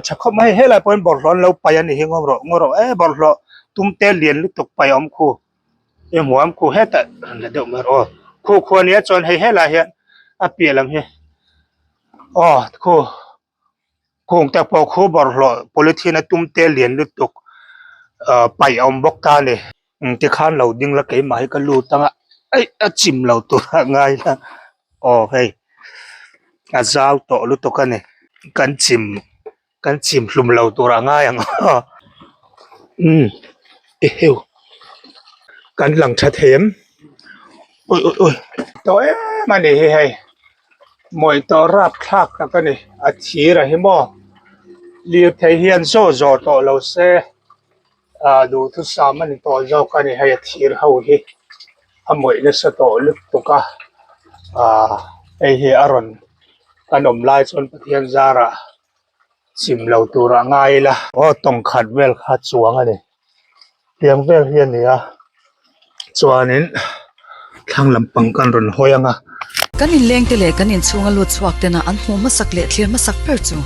Tha khawp mai helai pawhin bawlhhlawh an lo paih a ni hi ngawm rawh ngaw rawh e bawlhhlawh tum te lian lutuk paih a awm khu i hmu ang khu hetah rawn la deuh mai rawh aw khu khu a nia chuan hei helai hian a piah lam hi aw khu khung te pawh khu bawlhhlawh polythene a tum te lian lutuk ah paih a awm bawk ta a ni tikhan lo ding la keimah hi ka lut ang a aih a chim lo tur a ngai la aw hei a zau tawh lutuk a ni kan chim kan chim hlum lo tur a ngai ang aw umm eheu kan lang tha thei em awi awi awi tawh em a ni hi hei mawih tawh rap thlak tak a ni a thir a hi maw lirthei hian zaw zaw tawh lo se. Ah duhthusam a ni tawh zawk a ni hei a thir ho hi a mawih nasa tawh lutuk a ah hei hi a rawn kan awm lai chuan Pathian zarah chim lo tur a ngai ila. Aw tawng khat vel kha chuang a ni tiang vel hi a ni a chuanin thlang lampang kan rawn hawi ang a. Kan inlengte leh kan inchhunga lut chhuak tena an hmuh hmasak leh thlir hmasak ber chu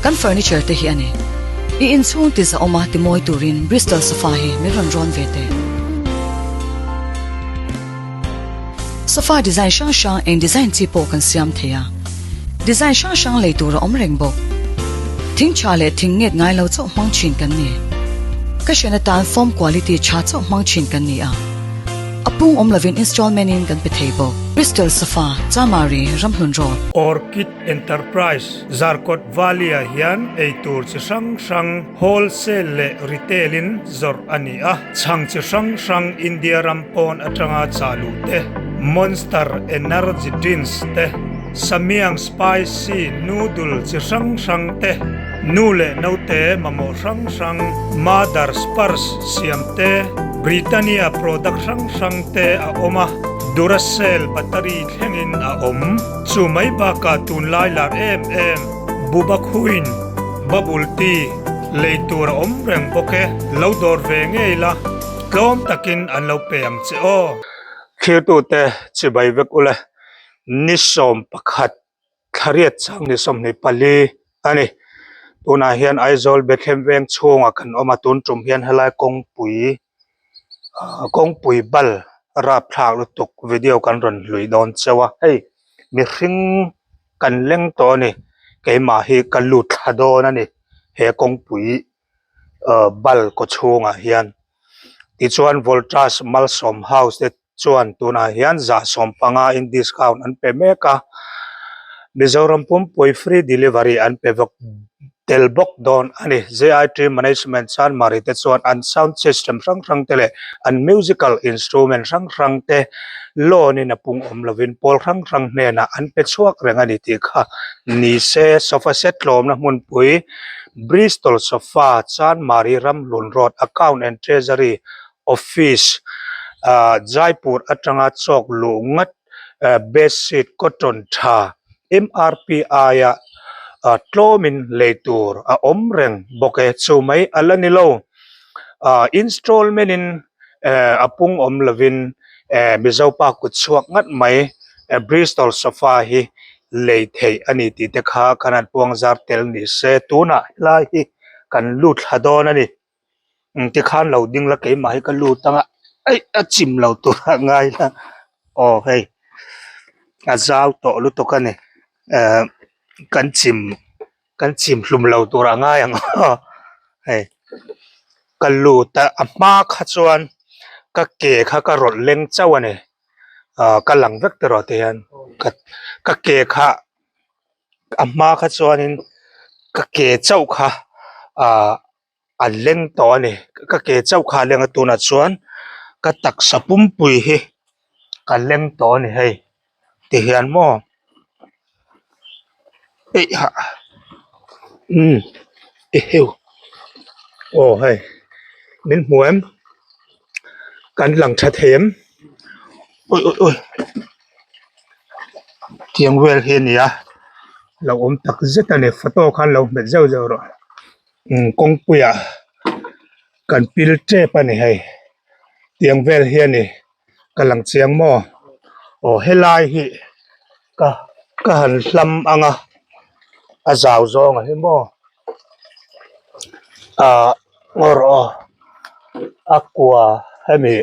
kan furniture te hi a ni. I inchhung ti zahawma ti mawi turin Bristol sofa hi min rawn rawn ve teh. Sofa design hrang hrang eng design chi pawh kan siam thei a, design hrang hrang lei tur a awm reng bawk. Thing tha leh thing nget ngai lo chauh hmang thin kan ni. Ka hriat atan foam quality tha chauh hmang thin kan ni a. A pung awm lovin installment in kan pe thei bawk. Bristol Sofa, Chamari, Ramhlun Road. Orchid Enterprise, Zarkawt Valley-ah hian eitur chi hrang hrang wholesale leh retail in zawrh a ni a, chhang chi hrang hrang India ram pawn atanga chah luh te, Monster Energy Drinks te, Samyang Spicy Noodle chi hrang hrang te, nu leh naute mamawh hrang hrang Mother's Purse siam te, Britannia product hrang hrang te a awm a, Duracell battery thlengin a awm. Chu mai bakah tunlai lar em em Bubakhuin Bubble Tea lei tur a awm reng bawk e, lo dawr ve ngei la, tlawm takin an lo pe ang che aw. Thirtute chibai vek ule, ni 11 Thlariat chang ni 24 a ni. Tunah hian Aizawl Bethlehem veng chhungah kan awm a, tun tum hian helai kawngpui ah kawngpui bal rapthlak lutuk video kan rawn hlui dawn chauh a, hei mihring kan leng tawh a ni keimah hi ka lut thla dawn a ni he kawngpui ah bal kaw chhungah hian tichuan Voltas Malsawm House te chuan tunah hian 75% in discount an pe mek a, Mizoram pumpui free delivery an pe vek tel bawk dawn a ni. JIT Management Chanmari te chuan an sound system hrang hrang te leh an musical instrument hrang hrang te loan in a pung awm lovin pawl hrang hrang hnenah an pe chhuak reng a ni tih kha ni se. Sofa set tlawmna hmunpui Bristol Sofa Chanmari Ramhlun Road Account and Treasury Office ah Jaipur atanga chawk luh ngat bedsheet cotton tha M_R_P aia ah tlawmin lei tur a awm reng bawk e chu mai a la ni lo ah installment in eh a pung awm lovin eh Mizo pa kut chhuak ngat mai Bristol sofa hi lei theih a ni tih te kha kan han puang zar tel ni se tunah helai hi kan lut thla dawn a ni. Tikhan lo ding la keimah hi ka lut ang a aih a chim lo tur a ngai la aw hei a zau tawh lutuk a ni eh kan chim kan chim hlum lo tur a ngai ang aw hei ka lut a a hma kha chuan ka ke kha ka rawlh leng chauh a ni ah ka lang vek ta rawh tihian ka ka ke kha. A hma kha chuanin ka ke chauh kha ahh a leng tawh a ni ka ke chauh kha a leng a tunah chuan ka taksa pumpui hi ka leng tawh a ni hei tihian maw eih ah umm eheu aw hei min hmu em kan lang tha thei em awi awi awi. Tiang vel hi a ni a lo awm tak zet a ni photo khan lo hmet zeuh zeuh rawh umm kawngpuiah kan pil tep a ni hei tiang vel hi a ni ka lang chiang maw aw helai hi ka ka han hlam ang a a zau zawng a ni maw. Ahh ngaw rawh aw a kua hemi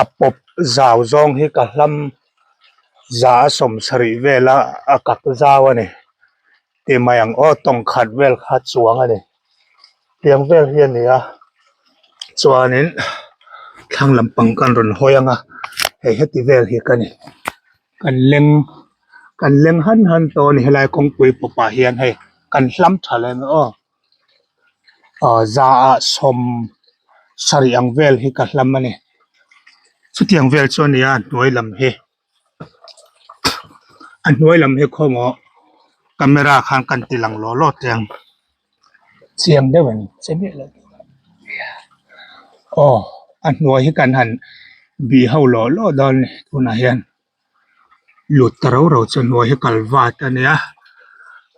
a pawp zau zawng hi ka hlam za a sawmsarih vela a kak zau a ni tih mai ang aw tawng khat vel kha chuang a ni tiang vel hi a ni a chuanin thlang lampang kan rawn hawi ang a hei heti vel hi ka ni kan leng kan leng han han tawh a ni helai kawngpui pawpah hian hei kan hlam tha leh ang aw. Aw za ah sawm sarih ang vel hi ka hlam a ni chutiang vel chu a ni a hnuai lam hi a hnuai lam hi khawmaw camera khan kan ti lang law law teh ang chiang deuh ang che miah lo aw a hnuai hi kan han bih ho law law dawn a ni tunah hian. Lut ta rau rau chu hnuai hi kal vat a nia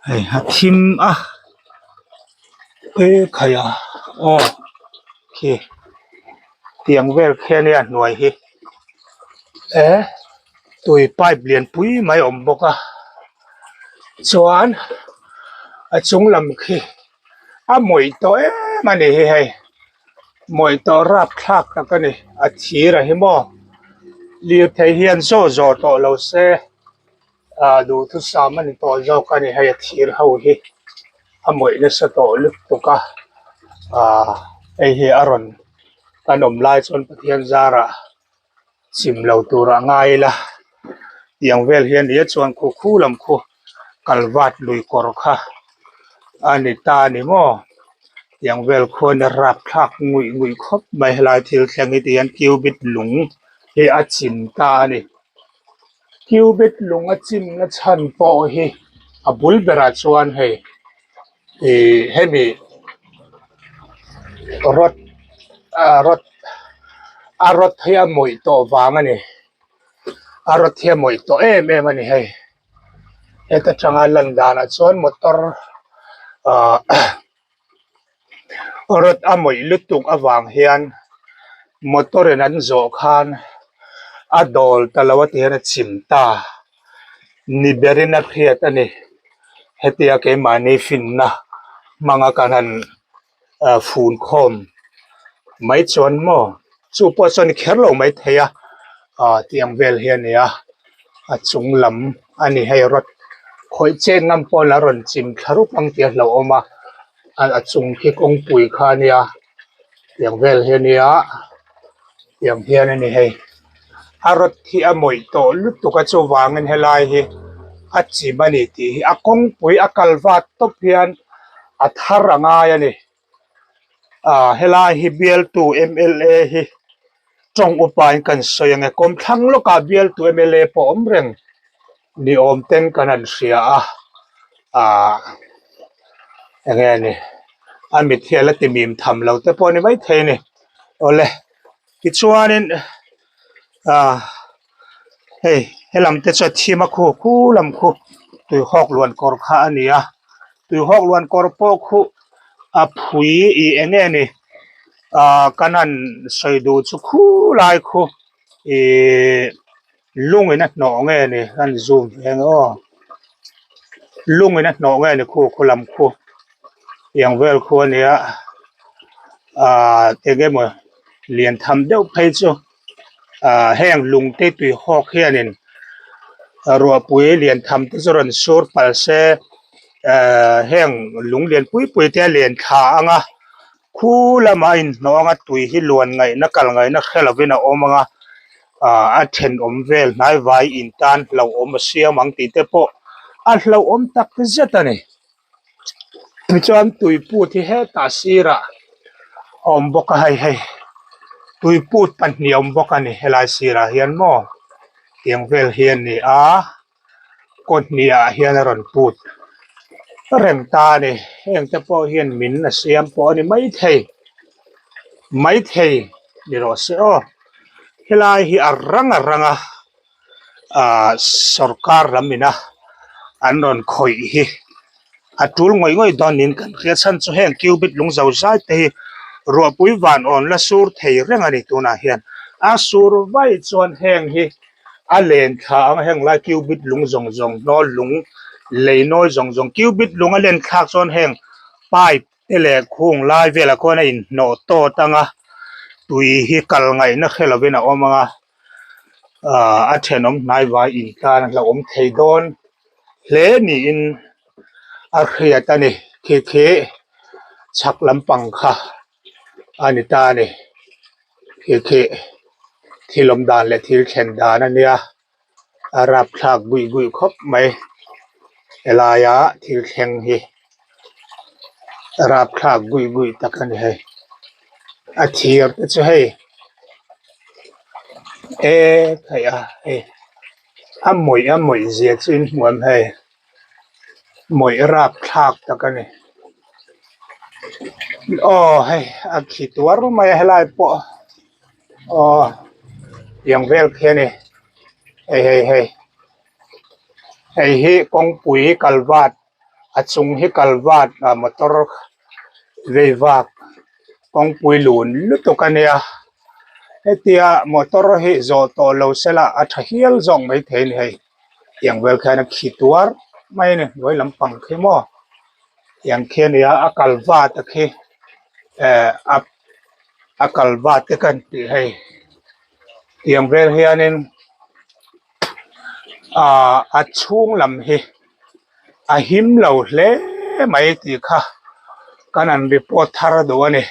hei a thim a e khai a aw khi tiang vel khi a nia hnuai hi e tui pipe lian pui mai a awm bawk a chuan a chung lam khi a mawih tawh em a ni hi hei. Mawih tawh rapthlak tak a ni a thir a hi maw lirthei hian zaw zaw tawh lo se ah duhthusam a ni tawh zawk a ni hei a thir ho hi a mawih nasa tawh lutuk a ah hei hi a rawn kan awm lai chuan Pathian zarah chim lo tur a ngai ila tiang vel hian nia chuan khu khu lam khu kalvat lui kawr kha a ni ta a ni maw tiang vel khuan a rapthlak nguih nguih khawp mai helai thil thleng hi tihian cubit lung hi a chim ta a ni cubit lung a chim na chhan pawh hi a bul berah chuan hei Ihh hemi rod ah rod a rod hi a mawih tawh vang a ni a rod hi a mawih tawh em em a ni hei heta tanga lan danah chuan motor ah rod a mawih lutuk avang hian motor in an zawh khan a dawl ta lo a ti hian a chim ta. Ni berin a hriat a ni. Hetia keimahni finna hmanga kan han fun khawm mai chuan maw chu pawh chuan kher lo mai thei a ah tiang vel hi a ni a a chung lam a ni hei rawt khawih chet ngam pawh a rawn chim thla rup ang tih a hlauhawm a a chung khi kawngpui kha a nia tiang vel hi a nia tiang hian a ni hei. A rawt hi a mawih tawh lutuk a chuvangin helai hi a chim a ni tih hi a kawngpui a kal vat tawp hian a thar a ngai a ni ah helai hi bialtu m l a hi tawng upa in kan sawi ang e kawmthlang lawkah bialtu m l a pawh awm reng ni awm ten kan han hria a ah enge ni a mit hi a la ti mim tham lo te pawh a ni maithei a ni awle. Tichuanin ah hei helam te chu a thim a khu khu lam khu tuihawk luan kawr kha a ni a tuihawk luan kawr pawh khu a phui ih eng nge ni ah kan han sawi duh chu khu lai khu ihh lungin a hnawh nge ni kan zoom ve ang aw lungin a hnawh nge ni khu khu lam khu tiang vel khu a nia ahh eng emaw lian tham deuh phei chu ahh heng lung te tui hawk hianin ruahpui lian tham te chu rawn sur palh se ahh heng lung lian pui pui te a len thla ang a. Khu lamah a inhnawh anga tui hi luan ngaihna kal ngaihna hre lovin a awm anga ah a thenawm vel hnaivai in tan hlauhawm a siam ang tih te pawh a hlauhawm tak zet a ni. Tichuan tui put hi hetah sirah a awm bawk a hei hei tui put pahnih a awm bawk a ni helai sirah hian maw tiang vel hi a ni a. Kaw hniah hian a rawn put reng ta a ni heng te pawh hian min a siam pawh a ni maithei maithei ni rawh se aw helai hi a rang a rang a ahh sawrkar lam ina an rawn khawih hi a tul ngawih ngawih dawn niin kan hria chhan chu heng cubit lung zo zai te hi ruahpui van awn la sur thei reng a ni tunah hian a sur vaih chuan heng hi. A len thla ang heng lai cubit lung zawng zawng hnawl lung lei nawi zawng zawng cubit lung a len thlak chuan heng pipe. te leh khung lai velah khuan a inhnawh tawt ang a tui hi kal ngaihna hre lovin a awm ang a ahh a thenawm hnai vai in tan a hlauhawm thei dawn hle niin a hriat a ni khi khi chhak lampang kha a ni ta a ni khi khi thil awm dan leh thil thlen dan a nia a rapthlak bui bui khawp mai helaia thil thleng hi a rapthlak bui bui tak a ni hei a thir te chu hei eee theih a hei a mawih a mawih zia chu in hmu em hei mawih rapthlak tak a ni aw hei a khi tuar mai a helai pawh. Aw tiang vel khi a ni hei hei hei hei hi kawngpui kalvat a chung hi kalvat ah motor vei vak kawngpui lun lutuk a nia hetia motor hi zawh tawh lo sela a tha hial zawk maithei a ni hei tiang vel khian a khi tuar mai a ni hnuai lampang khi maw tiang khi a nia a kalvat a khi eh a. a kal vat te kan tih hei tiang vel hianin ahh a chhung lam hi a him lo hle mai tih kha kan han report thar duh a ni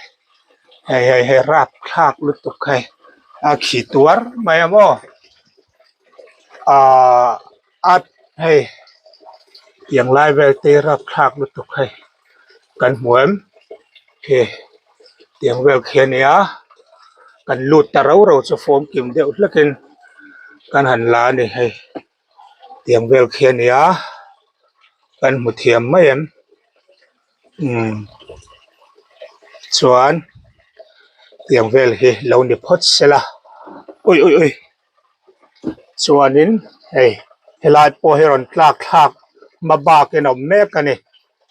hei hei hei rapthlak lutuk hei a khi tuar mai a maw ahh a hei tiang lai vel te rapthlak lutuk hei kan hmu em khi tiang vel khi a nia kan lut ta rau rau chu fawm kim deuh hlek in kan han la a ni hei tiang vel khi a nia kan hmu thiam mai em umm chuan tiang vel hi lo ni phawt sela ui ui ui. Chuanin hei helai pawh hi rawn tlak thlak hma bakin a awm mek a ni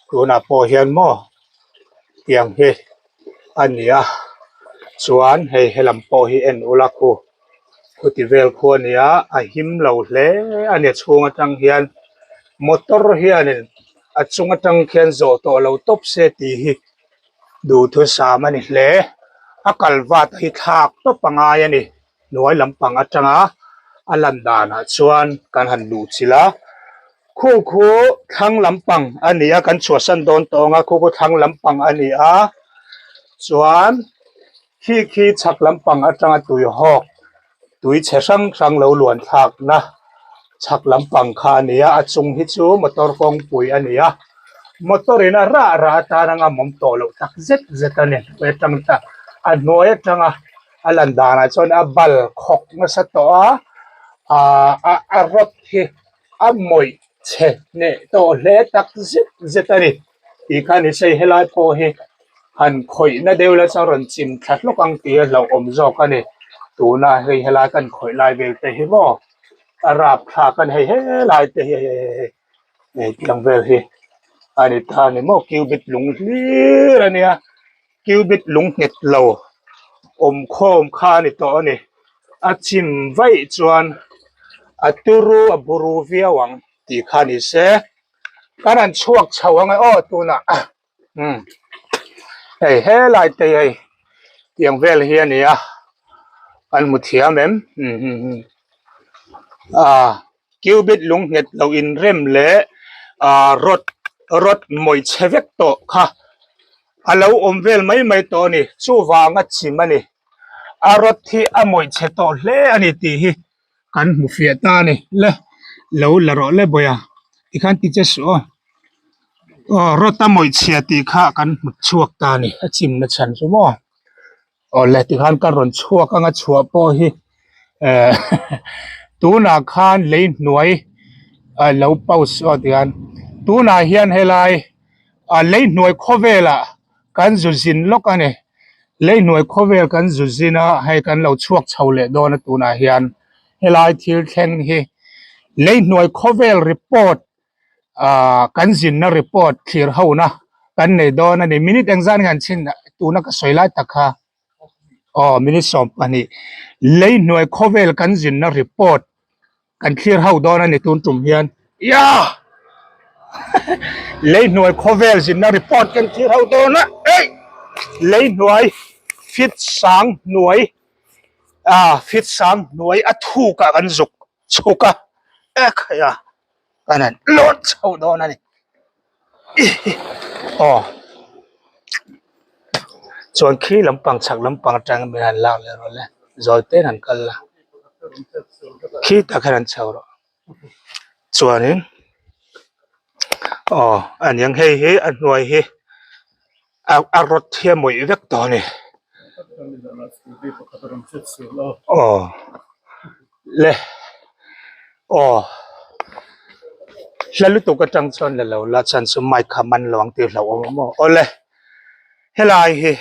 tunah pawh hian maw tiang hi a ni a chuan hei helam pawh hi en ula khu khuti vel khu a ni a a him lo hle a ni a chhung atang hian motor hianin a chung atang khian zawh tawh lo tawp se tih hi duhthusam a ni hle a kal vat hi thlak tawp a ngai a ni. Hnuai lampang atanga a lan danah chuan kan han luh chilh a khu khu thlang lampang a ni a kan chhuahsan dawn tawng a khu khu thlang lampang a ni a chuan khi khi chhak lampang atanga tui hawk tui chhe hrang hrang lo luan thlakna chhak lampang kha a ni a a chung hi chu motor kawngpui a ni a motor in a rah rah atan a ngam awm tawh loh tak zet zet a ni hnuai atang ta a hnuai atanga. A lan danah chuan a bal khawk nasa tawh a ahh a a rawt hi a mawih chhe hneh tawh hle tak zet zet a ni tih kha ni se helai pawh hi han khawih na deuh la chuan rawn chim thla hlawk ang tih a hlauhawm zawk a ni tuna hei helai kan khawih lai vel te hi maw a rapthlak a ni hei helai te hi hei hei hei tiang vel hi a ni ta a ni maw cubit lung hlir a nia. Cubit lung nghet lo awm khawm kha a ni tawh a ni. A chim vaih chuan a turu a buru viau ang tih kha ni se. Kan han chhuak chho ang e aw tunah umm hei helai te hei tiang vel hi a ni a an hmu thiam em umm ah cubit lung nghet lo inrem leh ah rod rod mawih chhe vek tawh kha. A lo awm vel mai mai tawh a ni, chuvang a chim a ni. A rawt hi a mawih chhe tawh hle a ni tih hi kan hmu fiah ta a ni. Le, lo la rawh le bawiha, tikhan ti che suh aw. Aw, rawt a mawih chhia tih kha kan hmu chhuak ta a ni, a chimna chhan chu maw. Aw le, tikhan ka rawn chhuak anga chhuah pawh hi eh tunah khan lei hnuai a lo pause aw tikhan tunah hian helai a lei hnuai khawvelah kan zu zin lawk a ni lei hnuai khawvel kan zu zin a hei kan lo chhuak chho leh dawn a tunah hian helai thil thleng hi lei hnuai khawvel report ah kan zinna report thlir ho na kan nei dawn a ni minute engzat nge an chhin tuna ka sawi lai tak kha aw minute 12 lei hnuai khawvel kan zinna report kan thlir ho dawn a ni tun tum hian yeah lei hnuai khawvel zinna report kan thlir ho dawn a. Lei hnuai fit sang hnuai ah fit sang hnuai a thuk ah kan zuk chhuk a e khai a kan han lawn chho dawn a ni aw chuan khi lampang chhak lampang atang min han lak leh rawh le zawi te in han kal la khi tak hian han chho rawh chuanin aw aniang hei hi a hnuai hi a rawt hi a mawih vek tawh a ni aw le aw hla lutuk atang chuan la lo la chuan chu mic kha man lo ang tih hlauh awm maw awle helai hi.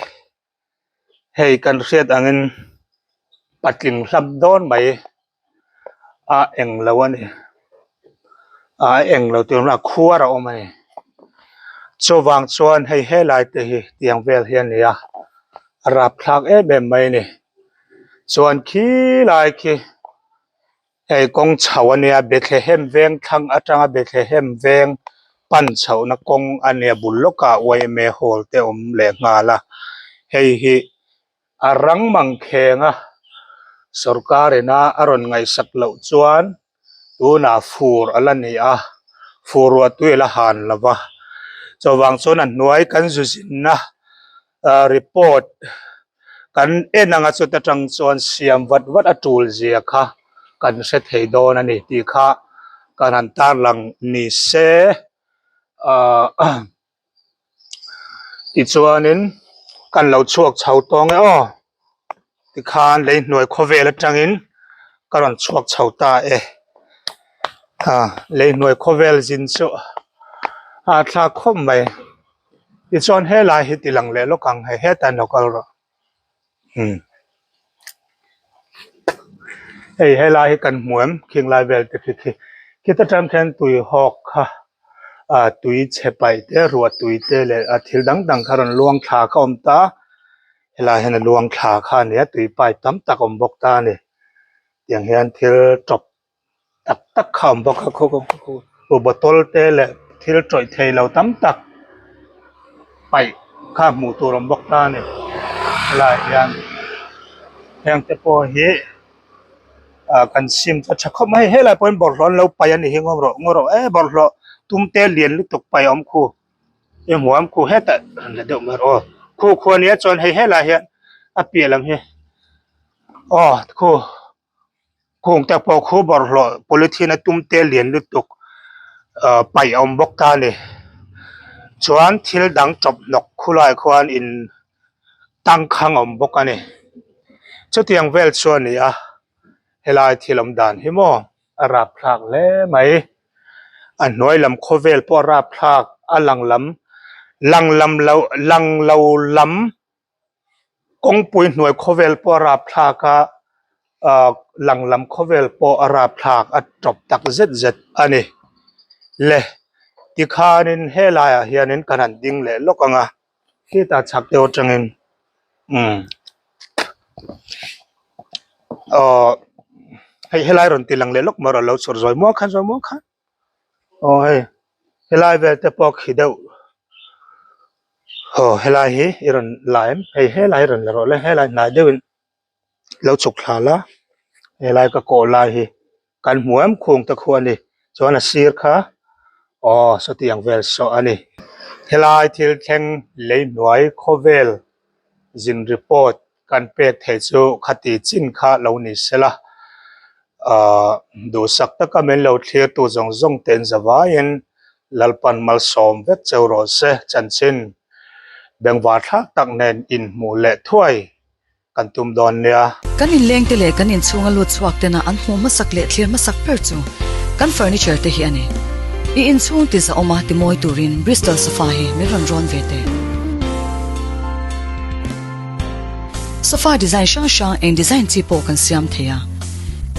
Hei kan hriat angin patling hlap dawn mai a eng lo a ni a eng lo tur a khuar a awm a ni chuvang chuan hei helai te hi tiang vel hi a ni a a rapthlak em em mai a ni chuan khi lai khi. Hei kawng chho a nia Bethlehem veng thlang atanga Bethlehem veng pan chhohna kawng a nia bul lawkah yma hall te awm leh nghal a hei hi a rang mang kheng a sorkar ina a rawn ngaihsak loh chuan tunah fur a la ni a fur ruah tui a la han lo va chuvang chuan a hnuai kan zu zinna ah report kan en anga chuta tang chuan siam vat vat a tul zia kha kan hre thei dawn a ni tih kha kan han tarlang ni se ah tichuanin kan lo chhuak chho tawng e aw tikhan lei hnuai khawvel atangin ka rawn chhuak chho ta e ah lei hnuai khawvel zin chu a thlak khawp mai. Tichuan helai hi ti lang leh lawk ang hei hetah an lo kal rawh umm hei helai hi kan hmu em khing lai vel te khi khi khita tang khian tui hawk kha ah tui chhe paih te ruah tui te leh a thil dang dang kha rawn luang thla kha a awm ta helai hian a luang thla kha a ni a tui pipe tam tak a awm bawk ta a ni tiang hian thil tawp. Tak tak kha a awm bawk a khaw khaw bottle te leh thil tawih thei lo tam tak paih kha hmuh tur a awm bawk ta a ni helaiah hian heng te pawh hi ah kan sim chu a tha khawp mai a helaiah pawh hian bawlhhlawh an lo paih a ni hi ngaw rawh ngaw rawh e bawlhhlawh tum te lian lutuk paih a awm khu i hmu ang khu hetah rawn la deuh mai rawh aw khu khu a nia chuan hei helaiah hian a piah lam hi aw khu. Khung te pawh khu bawlhhlawh polythene a tum te lian lutuk ah paih a awm bawk ta a ni chuan thil dang chawp hnawk khulai khuan in tangkhang a awm bawk a ni chutiang vel chu a ni a helai thil awm dan hi maw a rapthlak hle mai a hnuai lam khawvel pawh a rapthlak a lang lam lang lam lo lang lo lam. Kawngpui hnuai khawvel pawh a rapthlak a ah lang lam khawvel pawh a rapthlak a tawp tak zet zet a ni le tikhanin helaiah hianin kan han ding leh lawk ang a khitah chhak deuh atangin umm aw hei helai rawn ti lang leh lawk mai rawh lo chhawr zawi muang khan zawi muang khan. Aw hei helai vel te pawh khi deuh aw helai hi i rawn la em hei helai hi rawn la rawh le helai hnai deuhin lo chhuk thla la helai ka kawh lai hi kan hmu em khung te khu a ni chuan a sir kha aw sawtiang vel saw a ni helai thil thleng lei hnuai khawvel zin report kan pek theih chu khati chin kha lo ni sela ahh duhsak taka min lo thlir tu zawng zawng te in zavaiin Lalpan malsawm vek cheu rawh se chanchin bengvar thlak tak nen inhmuh leh thuai kan tum dawn nia. Kan inleng te leh kan inchhunga lut chhuak tena an hmuh hmasak leh thlir hmasak ber chu kan furniture te hi a ni. I inchhung ti zahawma ti mawi turin Bristol sofa hi min rawn rawn ve teh. Sofa design hrang hrang eng design chi pawh kan siam thei a,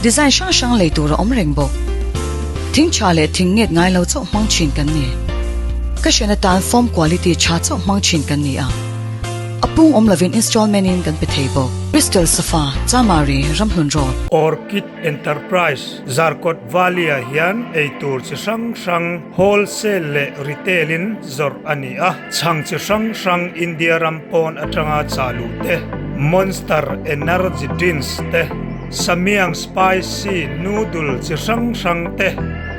design hrang hrang lei tur a awm reng bawk. Thing tha leh thing nget ngai lo chauh hmang thin kan ni. Ka hrian atan foam quality tha chauh hmang thin kan ni a. pung awm lovin installment in kan pe thei bawk. Crystal Sofa, Chamari, Ramhlun Road. Orchid Enterprise, Zarkawt Valley-ah hian eitur chi hrang hrang wholesale leh retail in zawrh a ni a, chhang chi hrang hrang India ram pawn atanga chah luh te, Monster Energy Drinks te, Samyang Spicy Noodle chi hrang hrang te,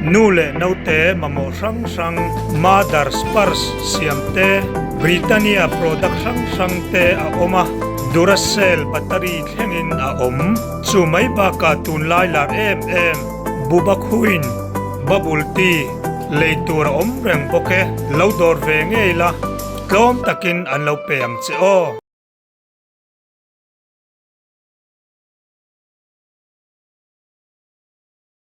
Nu leh naute mamawh hrang hrang, Mother's Purse siam te, Britannia product hrang hrang te a awm a, Duracell battery thlengin a awm. Chu mai bakah tunlai lar em em, Buba Queen, Bubble Tea, lei tur a awm reng bawk e, lo dawr ve ngei la, tlawm takin an lo pe ang che aw.